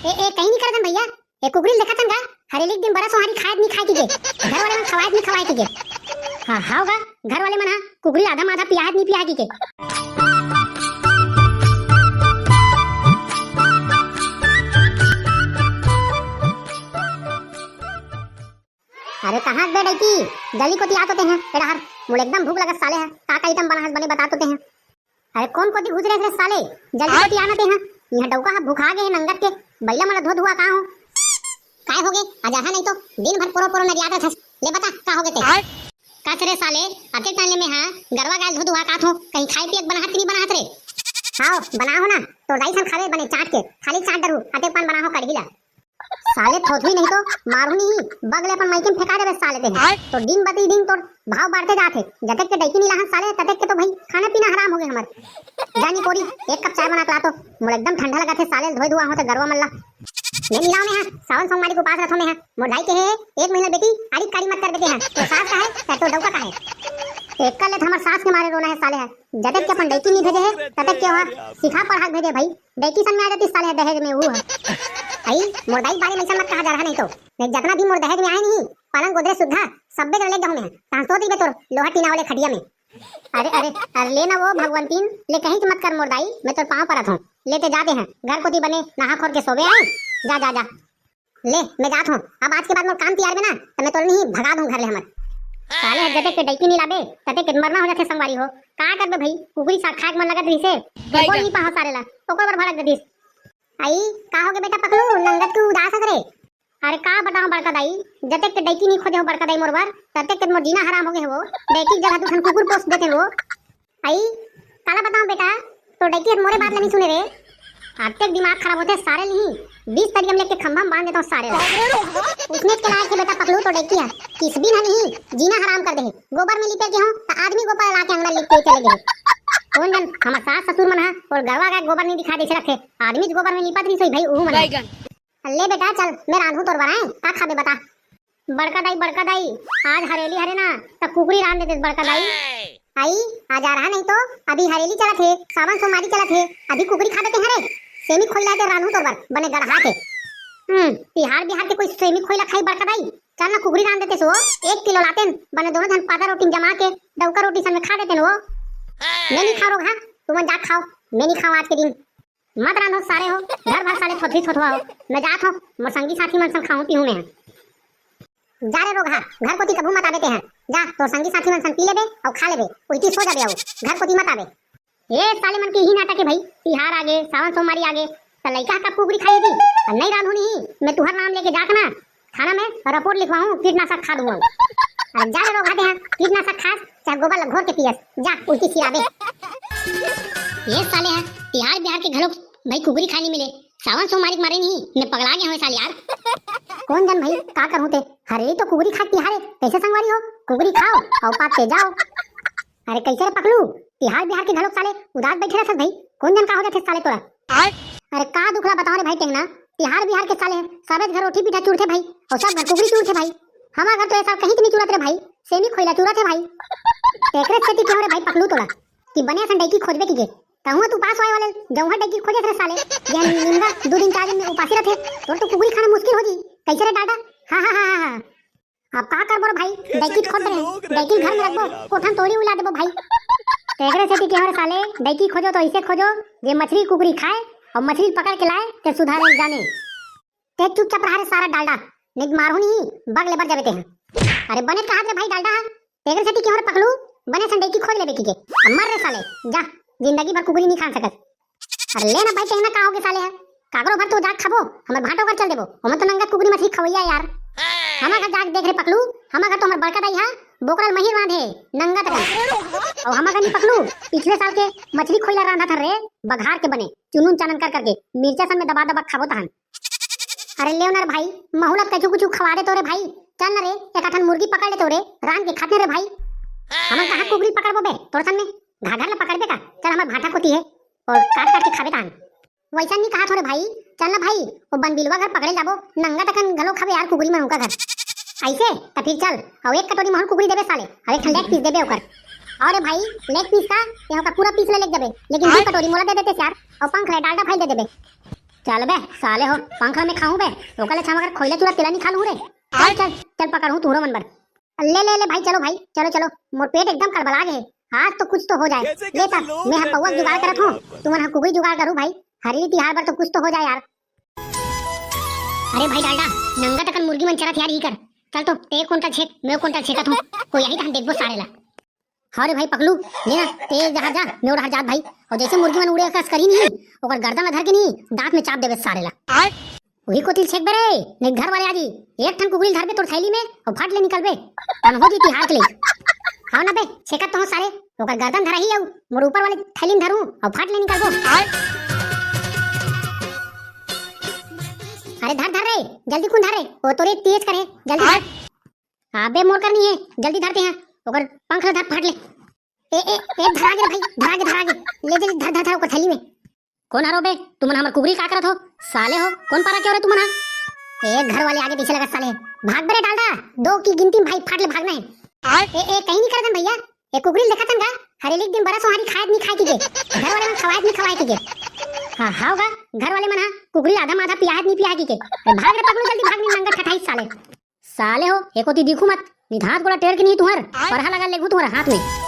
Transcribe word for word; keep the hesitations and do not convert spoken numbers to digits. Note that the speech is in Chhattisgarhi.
ए ए, कहीं नहीं करतन भैया। ए कुकरी ल देखतन का? हरेली के दिन बड़ा सोहारी खायत नहीं खाय की के, घर वाले मन खवायत नहीं खवाय की के। हाँ हाव गा, घर वाले मन हा कुकरी ल आधा माधा पियाहत नहीं पियाय की के। अरे कहाँ बे डैकी? जल्दी कोती आ तो ते हैं। एड़ा हर, मोला एकदम भूख लगत साले है। का का आइटम बना हस बने बता तो ते हैं। अरे कोन कोती घुस रहे रे साले? जल्दी कोती आना ते हैं। यहाँ डौका हा भुखा गे है नंगत के। बैला मन ला धो धुआ का हो? काय हो गे? आज आहा नहीं तो दिन भर पोरो पोरो नरियात रथस। ले बता का हो गे ते? कस रे साले, अतेक टाइम ले मैं हा गरवा गाय धो धुआ का थो, कहीं खाए पिए के बनाहत कि नहीं बनाहत रे? हाव, बना हो ना, तोर दाई सन खावे बने चाट के, खाली चाट डरू, अतेक पान बना हो कढ़ी ला। साले थोथवी नहीं तो मारू नहीं, बग ले अपन माइके में फेंका देबे साले ते हैं। तो दिन बती दिन तोर भाव बढ़ते जात हे, जतेक के डैकी नहीं लाहन साले, ततेक के तो भाई खाना पीना हराम हो गए हमर। जानी कोरी, एक कप चाय बना के ला तो, मोला एकदम ठंडा लगा थे साले, धोए धुआ होते गरवा मल्ला। मैं मिलाओ में हाँ, सावन सोमवारी के उपास रखो में हाँ, मोर दाई के है, एक महीना बेटी, आड़ी काड़ी मत कर देते हैं, तो सास का है, चाहे तो डौका का है। एक कर ले तो हमार सास के मारे रोना है साले है, जतेक के अपन डैकी नहीं भेजे है, ततेक के वहाँ सिखा पढ़ा के भेजे भाई, डैकी सन में आ जाती साले दहेज में वो है। आई, मोर दाई के बारे में ऐसा मत कहा जा रहा नहीं तो। नहीं, जितना भी मोर दहेज में आए नहीं, पलंग गोदरेज सुद्धा, सब्बे जन ले जाऊँ मैं। तहन सो दिबे तोर लोहा टीना वाले खटिया में। अरे, अरे, अरे ले ना वो भगवंतीन, ले कहीं मत कर मोर दाई, मैं तोर पाँव परत हूँ। लेते जाते हैं, घर कोती बने, नहा खोर के सोवे आए। जा, जा, जा। ले, मैं जात हूँ। अब आज के बाद मोर काम तियार बे ना, तो मैं तोर नहीं भगा दूँ घर ले हमर। साले हर जते के डैकी नहीं लाबे, तते के मरना हो जाते संगवारी हो। का करबे भाई, कुकरी साग खाए के मन लगत रहिसे। बोल नहीं पाहो सारे ला, ओकर बर भड़क देतिस। आई, का होगे बेटा पकलू, नंगत के उदास हस रे? अरे का बताओ बड़का दाई, जतेक के डैकी नहीं खोजे हो बड़का दाई मोर बर, ततेक के मोर जीना हराम हो गए हो। डैकी के जगह तू ठन कुकुर पोस देते हो। आई, काला बताओ बेटा, तो डैकी हर मोरे बात ला नहीं सुने रे। अतेक दिमाग खराब होते सारे नहीं, बीस तरिया में लेके खंभा में बांध देता हूँ सारे ला। उसने के लायक है बेटा पकलू तो डैकी है, किस भी ना नहीं, जीना हराम कर दे। गोबर में लिपे के हो तो आदमी गोबर ला के अंगना लिप के चले गए। कौन जन हमार सास ससुर मन है और गरवा का गोबर नहीं दिखा दे रखे, आदमी गोबर में लिपत रही सोई भाई ऊ मन। ले बेटा चल, मैं रांधू तोर बर आए, का खाबे बता। बड़का दाई, बड़का दाई, आज हरेली हरे ना, त कुकरी रांध देते बड़का दाई। आई, आज आ रहा नहीं तो, अभी हरेली चलत हे, सावन सोमवारी चलत हे, अभी कुकरी खा देते हैं रे। सेमी खोई लाते रांधू तोर बर, बने गड़हा के। हम्म, तिहार बिहार के कोई सेमी खोई ला खाई बड़का दाई, चल ना कुकरी रांध देते सो, एक किलो लाते न, बने दोनों जन पादा रोटी में जमा के, डौका रोटी सन में खा देते न वो। मैं नहीं खा रोगहा, तुमन जा खाओ, मैं नहीं खाओ आज के दिन। मत रांधो सारे हो, घर भर साले थोथरी थोथवा हो। मैं जात हो, मोर संगी साथी मन संग खाऊं पीऊं मैं। जा रे रोगहा, घर कोती कभू मत आबे तेहर। जा, तोर संगी साथी मन संग पी लेबे अउ खा लेबे, उइती सो जाबे अउ घर कोती मत आबे। ए साले मन के ही नाटक है भाई, तिहार आगे, सावन सोमवारी आगे, त लइका ह का कुकरी खाए जी? अब नहीं रांधो नहीं, मैं तुहर नाम लेके जात ना, थाना में रिपोर्ट लिखवाऊं, कीटनाशक खाद हुआ। अरे जा रे रोगहा देहा, कीटनाशक खास, चाहे गोबर ल घोर के पियस, जा उल्टी सिराबे। ये साले हैं, तिहार बिहार के घलोक भाई कुकरी खानी मिले, सावन सोमवारी के मारे नहीं, मैं पगला गया हूँ साल यार। कौन जन भाई, का करूँ ते, हरे तो कुकरी खा के तिहार है, कैसे संगवारी हो, कुकरी खाओ, अउ पात पे जाओ। अरे कैसे रे पकलू, तिहार बिहार के घलोक साले उदास बैठे रहत भाई, कौन जन का हो जाथे साले तोरा? अरे का दुख ला बताओ रे भाई टेंगना, तिहार बिहार के साले सबे घर रोटी पीठा चूरथे भाई, अउ सब घर कुकरी चूरथे भाई। हमार घर तो ये साल कहीं तो नहीं चूरत रे भाई, सेमी खोइला चूरत हे भाई। तेकरे सेती केहो रे भाई पकलू तोला कि बने असन डैकी खोजबे की गे। तहुआ तू पास होए वाले जौहर डैकी खोजे रे साले, जे निमगा दू दिन चार दिन में उपासी रहथे, तोर तो कुकरी खाना मुश्किल हो जी। कैसे रे डाटा? हाँ हाँ हाँ हाँ हाँ। अब का करबो रे भाई, डैकी खोज रहे, डैकी घर में रखबो, कोठन तोड़ी उला देबो भाई। तेकरे सेती केहो रे साले, डैकी खोजो तो ऐसे खोजो जे मछली कुकरी खाए और मछली पकड़ के लाए ते सुधारे जाने। ते चुपचाप रहा रे सारा डालडा, नहीं मारू नहीं, बग ले बर जाबे ते हैं। अरे बने कहा रे भाई डालडा है, तेरे से क्यों रे पकलू, बने संडे की खोज लेबे की के। अब मर रे साले, जा, जिंदगी भर कुकरी नहीं खा सकत। अरे ले ना भाई, कहना का होगे साले है, काकरो भर तो जाग खाबो, हमर भाटो कर चल देबो, हमर तो नंगत कुकरी मछली खवैया यार। हमर घर जाग देख रे पकलू, हमर घर तो हमर बड़का दाई हा, बोकरल महीर बांधे, नंगत का। और हमर घर नहीं पकलू, पिछले साल के मछली खोइला रांधा था रे, बघार के बने, चुनुन चानन कर करके, मिर्चा सन में दबा दबा खाबो तहन। अरे लेव ना रे भाई, महू ला कछु कुछु खवा दे तो रे भाई। चल ना रे, एक आठन मुर्गी पकड़ ले तो रे, रांध के खाते रे भाई। हमन कहाँ कुकरी पकड़बो बे, तोर सन में घाघर ला पकड़बे का? चल हमर भाटा कोती है, और काट काट के खाबे तान। वैसा नहीं कहा थोरे भाई, चल ना भाई, वो बन बिलवा घर पकड़े जाबो, नंगा तकन घलो खाबे यार कुकरी मन उनका घर। ऐसे त फिर चल, और एक कटोरी महू कुकरी देबे साले, और एक ठन लेग पीस देबे ओकर। अरे भाई, लेग पीस का, यहाँ का पूरा पीस ले लेके जाबे, लेकिन दो कटोरी मोला दे देते यार, और पंख ले डालडा भाई दे देबे। चल बे साले हो, पंख ल मैं खाहूं बे, ओकर ले अच्छा मगर खोइला चूरा तेला नहीं खा लूं रे। चल चल चल, पकड़हूं तुहरो मन बर। ले ले ले भाई, चलो भाई, चलो चलो, मोर पेट एकदम कड़बड़ा गे हे। आज तो कुछ तो हो जाए। ले तब मैं ह पौवा के जुगाड़ करत हूं, तुमन ह कुकरी जुगाड़ करू भाई। हरेली तिहार बर तो कुछ तो हो जाए यार। अरे भाई डालडा, नंगा तकन मुर्गी मन चरत यार, ई कर। चल तो ते कोन का छेक, मैं कोन का छेकत हूं, कोई यही तहन देखबो सारे ला। हाँ रे भाई पकलू, ले ना, ते जहाँ जा, मैं उड़ार जात भाई। और जैसे मुर्गी मन उड़े कस करी नहीं, ओकर गर्दन में धर के नहीं, दांत में चाप देबे सारे ला। वही कोतिल छेक बे रे, नहीं घर वाले आजी। एक ठन कुकरी धरबे तोर थैली में और फट ले निकलबे। तन हो जी तिहार के लिए। हाँ ना बे, छेकत तो हो सारे, ओकर गर्दन धरा ही आऊ, मोर ऊपर वाले थैली में धरू और फट ले निकलबो। अरे धर धर रे, जल्दी कुन धर रे, वो तोरे तेज करे, जल्दी धर। अबे मोर करनी है, जल्दी धरते हैं, ओकर पंख ल धर फट ले। ए ए ए, धरा गे भाई, धरा गे, धरा गे। ले जल्दी धर धर धर ओकर थैली में। कोन हरो बे? तुमन हमर कुकरी का करत हो? साले हो, कोन पारा के हो रे तुमन हा? ए घर वाले आगे पीछे लगा साले। भाग बे रे डालडा, दो की गिनती में भाई फाट ले भागना है। ए ए, कहीं नहीं करत हन भैया, ए कुकरी देखत हन का? हरेली के दिन बड़ा सोहारी खायत नहीं खाए के। घर वाले मन खवायत नहीं खवाए के। हाँ हाँ होगा, घर वाले मन हा कुकरी आधा माधा पियायत नहीं पियाए के। ए, भाग रे पकलू, जल्दी भाग, नहीं नंगा ठठाई साले। साले हो, एकोती दिखू मत, निधात गोला टेर के नहीं तुहर, परहा लगा लेगू तुहर हाथ में।